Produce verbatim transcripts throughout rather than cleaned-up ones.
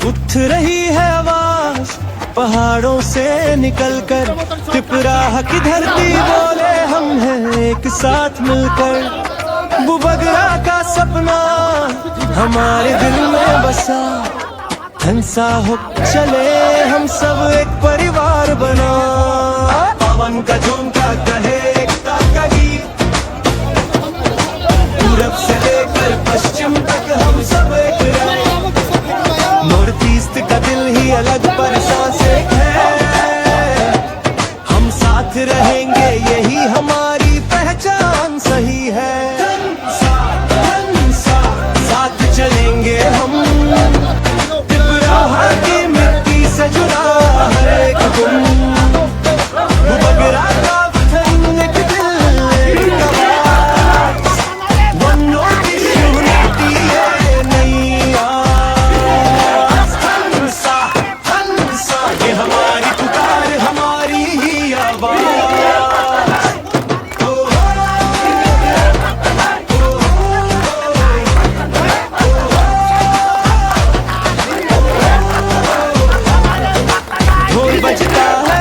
उठ रही है आवाज पहाड़ों से निकलकर, तिपराह की धरती बोले हम हैं एक साथ मिलकर। बुबगरा का सपना हमारे दिल में बसा, हंसा हो चले हम सब एक परिवार बना। पवन का झोंका कहे एकता का गीत, पूरब से लेकर पश्चिम तक हम सब एक रहे। नॉर्थ ईस्ट का दिल ही अलग पर सांस एक है। हम साथ रहेंगे, यही हमारी पहचान सही है। साथ चलेंगे हम, तिपराह की मिट्टी से जुड़ा हर एक गुण। बुबगरा का वतन एक दिल, एक आवाज। One North East unity, ये नई आस। हंसा, हंसा, ये हमारी पुकार, हमारी ही आवाज। ढोल बजता है।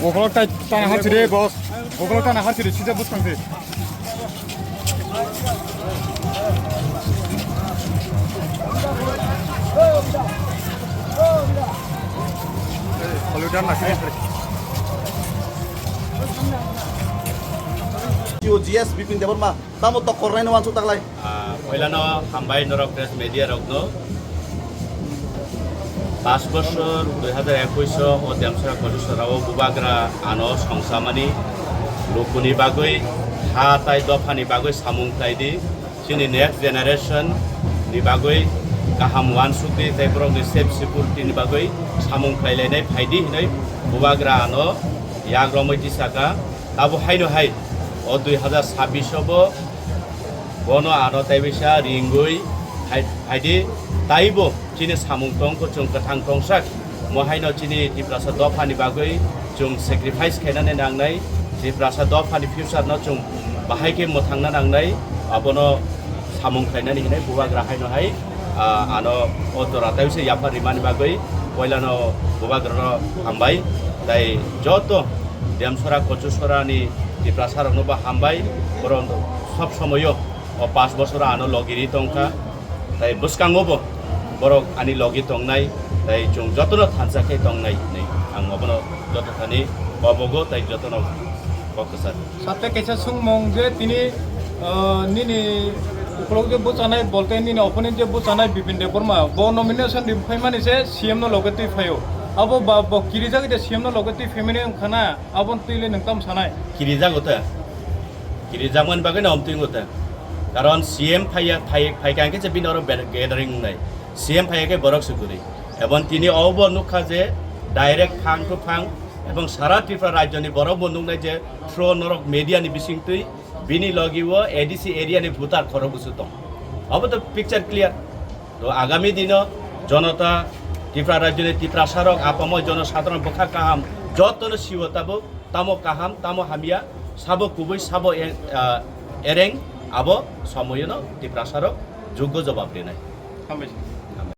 Gokolok tai tana hachire boss. Gokolok tana hachire sija bus kangse. G S Bipin Debbarma. Tamo tokkornaino wansuk taklai. Ah, poilano hambai norok press media rokno. Pash bosor dui hazar ekush o Demsora Kochusora o Bubagra ano songsamani lukuni bagwi ha tai dophani bagwi samung khlaidi. Chini next generation ni bagwi kaham wansukdi tei borokni safe security ni bagwi samung khlailainai phaidi hinwi Bubagra ano yagromwi tisaka. Abo haino hai o dui hazar sabbish o bo bono ano tei bisa ringwi hai, haidi taibo chini samung tongkho chwng kwthang tongsak. Mo haino chini Tiprasa dophani bagwi chwng sacrifice khainani nangnai, Tiprasa dophani future no chwng bahai khe mwthangna nangnai, abono samung khlainani hinwi Bubagra haino hai, ah, ano o jora tei bisa yaphar rimani bagwi poilano Bubagrano hambai tei joto Demsora, Kochusora ni Tiprasa rokno bo hambai, borok sob somoyo o pash bosor ano logi ri tongkha, tei bwskango bo borok ani logi tongnai, tei chwng jotono thansa khe tongnai hinwi ang obono joto thani kobogo tei jotono kok kwchar. Sate kaisa sungmung je tini, ah, nini ukolog je bwchanai bolte nini opponent je bwchanai Bipin Debbarma bo nomination ri phaimani se C M no loge twi phaio. Abo ba bo kirijak de C M no loge twi phaimani wngkha na. Aboni twi le nwng tamo sanai? Kirijago ta. Kirijakmani bagwi no amtwingo ta. Karon C M phaiya, phai, phaikha hwnkhe se bini oro ber-, gathering wngnai. C M phaiya khe borok se kwrwi. Ebong tini obo nukha je direct phang to phang ebong sara Tripura rajyoni borok bo nuknai je through norok media ni bisingtwi bini logi o A D C area ni voter khorok bwswk tong. Obo to picture clear. To agami dino jonota Tripura rajyoni Tiprasa rok apamo jono sadharon bwkha kaham jotono siwo tabuk. Tamo kaham, tamo hamya, sabo kubui, sabo e-, ah, ereng, abo somoyono Tiprasarok juggo jobab rinai. Hambai.